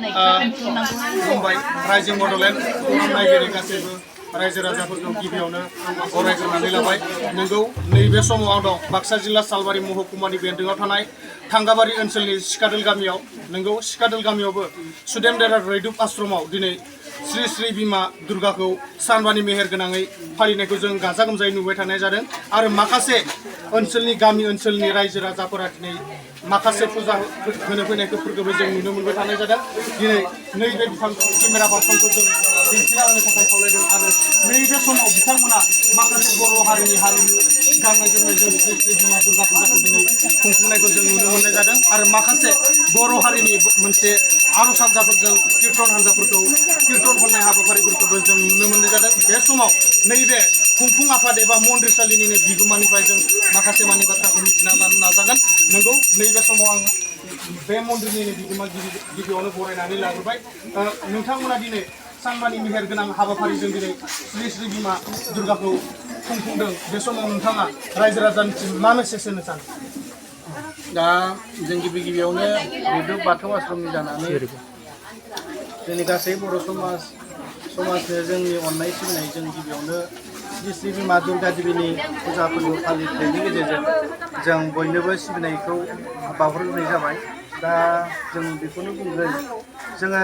बुंबाय रायजो बड'लेण्ड खौरां नायगिरि गासैबो रायजो राजाफोरखौ गिबियावनो बरायग्रोनानै लाबाय। नोंगौ नैबे समाव आं दं बाक्सा जिल्ला सालबारि महकुमानि बेन्दोङाव थानाय थांगाबारि ओनसोलनि सिखादोल गामियाव। नोंगौ सिखादोल गामियावबो सुदेम देरार रैदुब आश्रमाव दिनै श्री श्री बिमा दुर्गाखौ सानबानि मेहेर गोनाङै फालिनायखौ जों गाजा गोमजायै नुबाय थानाय जादों। आरो माखासे ओनसोलनि गामि ओनसोलनि रायजो राजाफोरा दिनै माखासे फुजा होनो फैनायफोरखौबो जों नुनो मोनबाय थानाय जादों। दिनै नैबे केमेरा पार्सनखौ जों दिन्थिना होनो थाखाय खावलायदों आरो नैबे समाव बिथांमोना माखासे बर' हारिनि हारिमु गाननाय जोमनायजों श्री श्री बिमा दुर्गा फुजाखौ दिनै खुंफुंनायखौ जों नुनो मोननाय जादों। आरो माखासे बर' हारिनि मोनसे आर'ज हान्जाफोरजों कीर्तन हान्जाफोरखौ कीर्तन खननाय हाबाफारिफोरखौबो जों नुनो मोननाय जादों। बे समाव नैबे खुंफुं आफाद एबा मन्दिरसालिनिनो बिगोमानिफ्राय जों माखासे मानि बाथ्राखौ मिथिना लानो नाजागोन। नंगौ नैबे समाव आं बे मन्दिरनिनो बिगोमा गिबियावनो बरायनानै लाग्रोबाय। नोंथांमोना दिनै सानबानि मेहेर गोनां हाबाफारिजों दिनै श्री श्री बिमा दुर्गाखौ खुंफुंदों। बे समाव नोंथाङा रायजो राजानिसिम मा मेसेज होनो सानो? दा जों गिबियावनो रैदुब बाथौ आश्रमनि जानानै जोंनि गासै बर' समाजनो जोंनि अननाय सिबिनाय जों गिबियावनो श्री श्री बिमा दुर्गा देवीनि फुजा फोरबो फालिथायनि गेजेरजों जों बयनोबो सिबिनायखौ बावहरग्रोनाय जाबाय। दा जों बेखौनो बुंगोन जोङो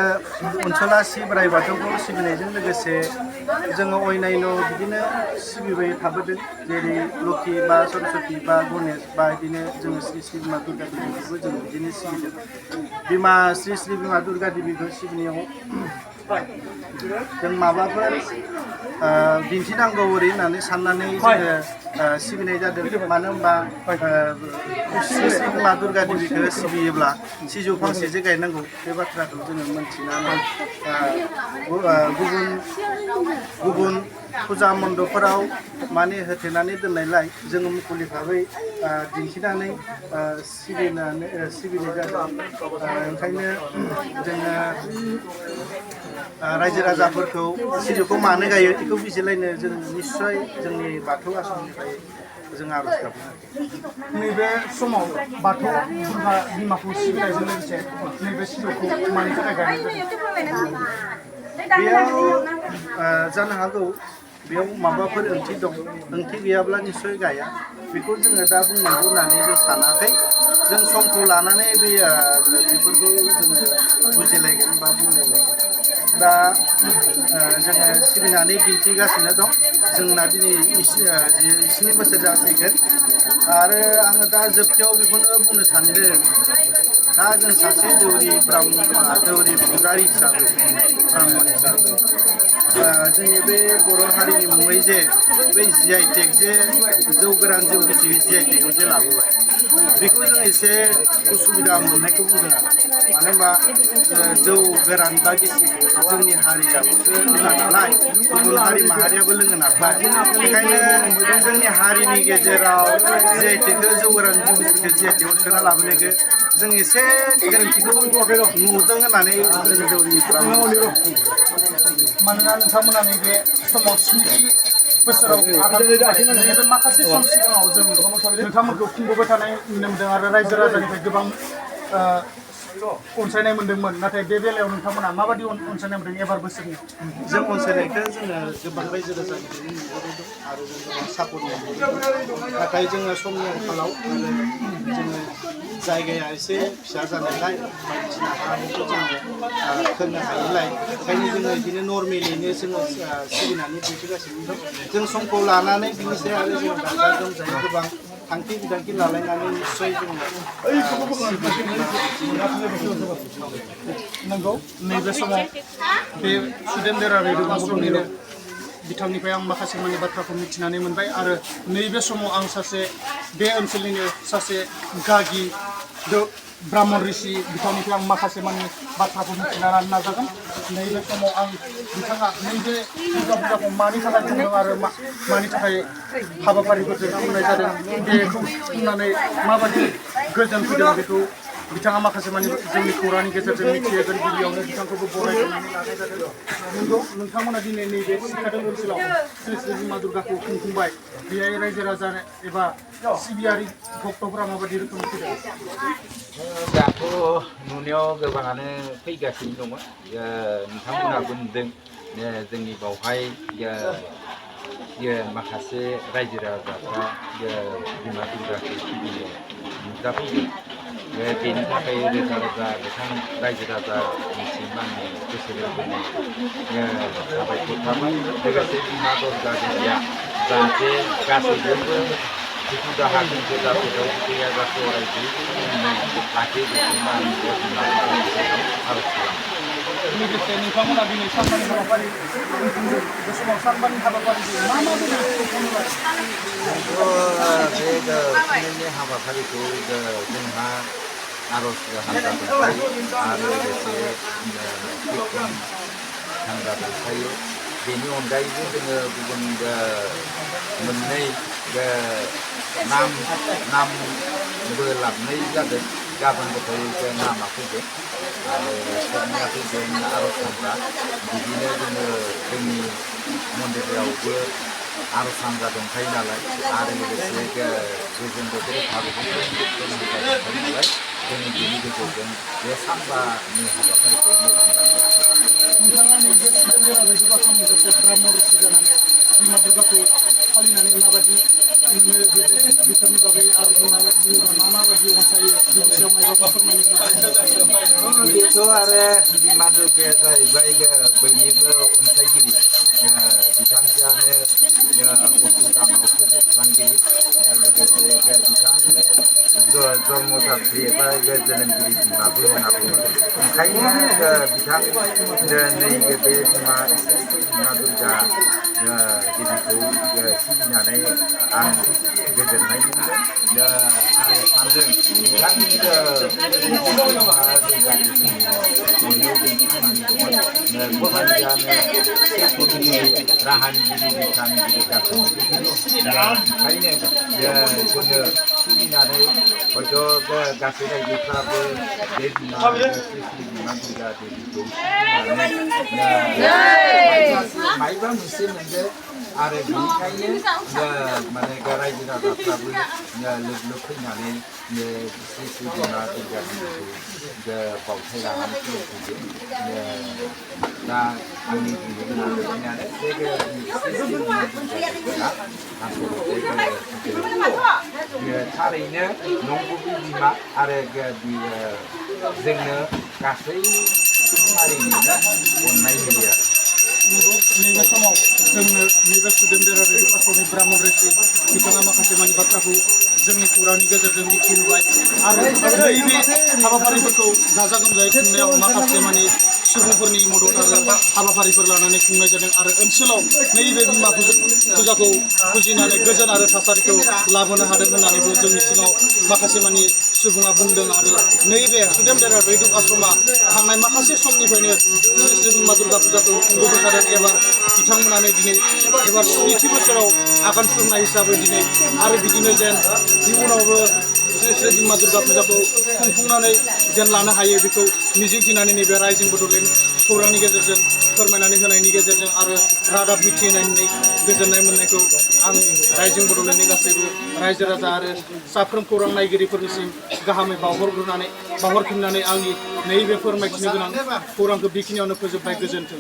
अनसला सि बोराइ बाथौखौ सिबिनायजों लोगोसे जोङो अयनायन बिदिनो सिबिबाय थाबोदों। जेरै लक्षी बा सरस्वती बा गणेश बा बिदिनो जोङो श्री श्री बिमा दुर्गा देवीखौबो जों बिदिनो सिबिदों। श्री श्री बिमा दुर्गा देवीखौ सिबिनायाव जों माबाफोर दिन्थिनांगौ ओरै होननानै साननानै जोङो सिबिनाय जादों। मानो होनबा श्री श्री बिमा दुर्गा देवीखौ सिबियोब्ला सिजौ फांसेसो गायनांगौ बे बाथ्राखौ जोङो मोनथिनानै गुबुन फुजा मन्दपफोराव माने होथेनानै दोननायलाय जोङो मुखुलि भाबै दिन्थिनानै सिबिनाय जादों। ओंखायनो जोङो रायजो राजाफोरखौ सिजौखौ मानो गायो बेखौ बिजिरलायनो जों निस्सय जोंनि बाथौ आश्रमनिफ्राय जों आर'ज गाबो। नैबे समाव बाथौ दुर्गा बिमाखौ सिबिनायजों लोगोसे नैबे सिजौखौ मानि थाखाय गायनाय जादों? बेयाव जानो हागौ बेयाव माबाफोर ओंथि दं। ओंथि गैयाब्ला निस्सय गाया। बेखौ जोङो दा बुंनांगौ होननानै जों सानाखै। जों समखौ लानानै बेफोरखौ जोङो बुजिलायगोन बा बुंलायलायगोन। दा जोङो सिबिनानै दिन्थिगासिनो दं। जोंना दिनै 20 बोसोर जासिगोन। आरो आङो दा जोबथियाव बेखौनो बुंनो सानदों। दा जों सासे दौरि फुजारि हिसाबै ब्राह्मण हिसाबै जोंनि बे बर' हारिनि मुङै जे बै GI-टेग जे जौ गोरान जौ गिसि GI-टेगआव जे लाबोबाय बेखौ जों एसे उसुबिदा मोननायखौ बुंदों आरो। मानो होनबा जौ गोरान बा गिसिखौ जोंनि हारियाल'सो लोङा नालाय गुबुन हारि माहारियाबो लोङो नालाय बेखायनो जोंनि हारिनि गेजेराव GI-टेगखौ जौ गोरान जौ गिसिखौ GI-टेगआव सोना लाबोनायखौ जों एसे गोरोन्थिखौ नुदों होननानै जों दौरिफ्रा मानोना नोंथांमोना नैबे समाव 70 बोसोराव नैबे माखासे सम सिगाङाव जों नोंथांमोनखौ खुंबोबाय थानाय नुनो मोनदों आरो रायजो राजानिफ्राय गोबां अनसायनाय मोनदोंमोन। नाथाय बे बेलायाव नोंथांमोना माबायदि अनसायनाय मोनदों एबार बोसोरनि? जों अनसायनायखौ जोङो गोबां रायजो राजानिफ्रायनो नुबोबाय दं आरो जों गोबां सापर्ट मोनबोबाय दं। नाथाय जोङो समनि आंखालाव आरो जोङो जायगाया एसे फिसा जानायलाय बायदिसिना हाखौ जोङो खोनो हायिलाय ओंखायनो जोङो बिदिनो नर्मेलैनो जोङो सिबिनानै दिन्थिगासिनो दं। जों समखौ लानानै बिनिसाय आरो जों गाजा गोमजायै गोबां थांखि बिथांखि लालायनानै निस्सय जोङो नंगौ नैबे समाव बे सुदेम देरार रैदुब आश्रमनिनो बिथांनिफ्राय आं माखासे मानि बाथ्राखौ मिथिनानै मोनबाय आरो नैबे समाव आं बे ओनसोलनिनो सासे गागि ब्राह्मण ऋषि बिथांनिफ्राय आं माखासे मानि बाथ्राखौ मिथिना लानो नाजागोन। नैबे समाव आं बिथाङा नैबे दुर्गा फुजाखौ मानि थाखाय खुंदों आरो मानि थाखाय हाबाफारिफोरजों खुंनाय जादों बेखौ बुंनानै माबायदि गोजोन फैदों बेखौ बिथाङा माखासे मानि जोंनि खौरांनि गेजेरजों मिथिहोगोन गिबियावनो बिथांखौबो बरायनानै लानाय जादों नंगौ नोंथांमोना दिनै नैबे सिखादों ओनसोलाव श्री श्री बिमा दुर्गाखौ खुंफुंबाय बेहाय रायजो राजा एबा सिबियारि भक्तफोरा माबायदि रोखोमनि फैदों दाथ' नुनायाव गोबाङानो फैगासिनो दङ नोंथांमोनाबो नुदों जोंनि बावहाय माखासे रायजो राजाफ्रा बिमा दुर्गाखौ सिबिनो नुजाफैदों बेनि थाखाय रोजा रोजा बिथां रायजो राजानिसिम आंनि गोसो गोरबोनि साबायखर थाबाय लोगोसे बिमा दुर्गा देबिया जाहाथे गासैजोंबो दुखु दाहा दुखु दाहाफोराव गैयाजासे अरायबो लाखियो बेखौनो आं बिमा दुर्गानियाव आर'ज खालामो लोगोसे नोंथांमोना दिनै सानबानि हाबाफारि बे समाव सानबानि हाबाफारि मा मा बे खुंनायनि हाबाफारिखौ जोंहा आर'ज हान्जा दंखायो आरो लोगोसे कीर्तन हान्जा दंखायो बेनि अनगायैबो जोङो गुबुन मोननै नामबो लाबोनाय जादों गाबोननिफ्राय नामा फैगोन आरो सोरनिया फैगोन आर'ज हान्जा बिदिनो जोङो जोंनि मन्दिरावबो आर'ज हान्जा दंखायो नालाय आरो लोगोसे गोजोन बोथोर हाबाफारि दंखायो नालाय जोङो बेनि गेजेरजों बे सानबानि हाबाफारिखौ मावफुंलांनो नोंथाङा नैबे सिदेरा रैजोबा समनि सासे ब्रह्म ऋषि जानानै बिमा दुर्गाखौ फालिनानै माबायदि मोनो बेफोरनि बागै आरो मा माबायदि अनसायो बिनि सायाव मायबाफोर फोरमायनो बेथ' आरो बिमा दुर्गाया जाहैबाय बयनिबो अनसायगिरि बिथांजोआनो असु दानाव फोजोबस्रांगिरि लोगोसे बिथाङानो जन्म जात्रि एबा जोनोमगिरि बिमाबो होनना बुङो ओंखायनो बिथां नैबे बे बिमा दुर्गा देबिखौ सिबिनानै आं गोजोननाय मोनदों आरो सानदों बिथांनि बिमा दुर्गा देबिनि अननायाव जों खामानि दंमोन बिथांजोआनो राहानिगिरि बिथानिगिरि गासैनिबो ओंखायनो जोङो सिबिनानै हयथ' गासै रायजोफ्राबो बे बिमा दुर्गा देबिखौ मायबा मोनसे मोनदो आरो बेनिखायनो माने रायजो राजाफ्राबो लोब लोब फैनानै श्री श्री बिमा दुर्गा देबिखौ बावथाय लानानै फैयो दा आंनि बुंनो गोनां बेखिनियानो बे श्री श्री बिमा दुर्गा देबिया आसलते थारैनो नंगुबै बिमा आरो जोंनो गासै सुबुं हारिनिनो अननाय होयो आरो नैबे समाव जोंनो नैबे सुदेमदेरा रैजोबा समनि ब्रह्म ऋषि बिथाङा माखासे मानि बाथ्राखौ जोंनि खौरांनि गेजेरजों मिथिहोबाय आरो नैबे हाबाफारिफोरखौ गाजा गोमजायै खुंनायाव माखासे मानि सुबुंफोरनि मदद आरो हाबाफारिफोर लानानै खुंनाय जादों आरो ओनसोलाव नैबे बिमा फुजाखौ फुजिनानै गोजोन आरो थासारिखौ लाबोनो हादों होननानैबो जोंनि सिगाङाव माखासे मानि सुबुङा बुंदों आरो नैबे सुदेमदेरा रैरुब आश्रमा थांनाय माखासे समनिफ्रायनो श्री श्री बिमा दुर्गा फुजाखौ खुंबोबाय थादों एबार बिथांमोनानो दिनै एबार 7थि बोसोराव आगान सुरनाय हिसाबै दिनै आरो बिदिनो जेन इयुनावबो श्री श्री बिमा दुर्गा फुजाखौ खुंफुंनानै जेन लानो हायो बेखौ मिजिंथिनानै नैबे रायजों बड'लेण्ड खौरांनि गेजेरजों फोरमायनानै होनायनि गेजेरजों आरो रादाब मिथिहोनायनि गोजोननाय मोननायखौ आं रायजों बड'लेण्डनि गासैबो रायजो राजा आरो साफ्रोम खौरां नायगिरिफोरनिसिम गाहामै बावहरफिननानै आंनि नैबे फोरमायथिनो गोनां खौरांखौ बेखिनियावनो फोजोबबाय गोजोन्थों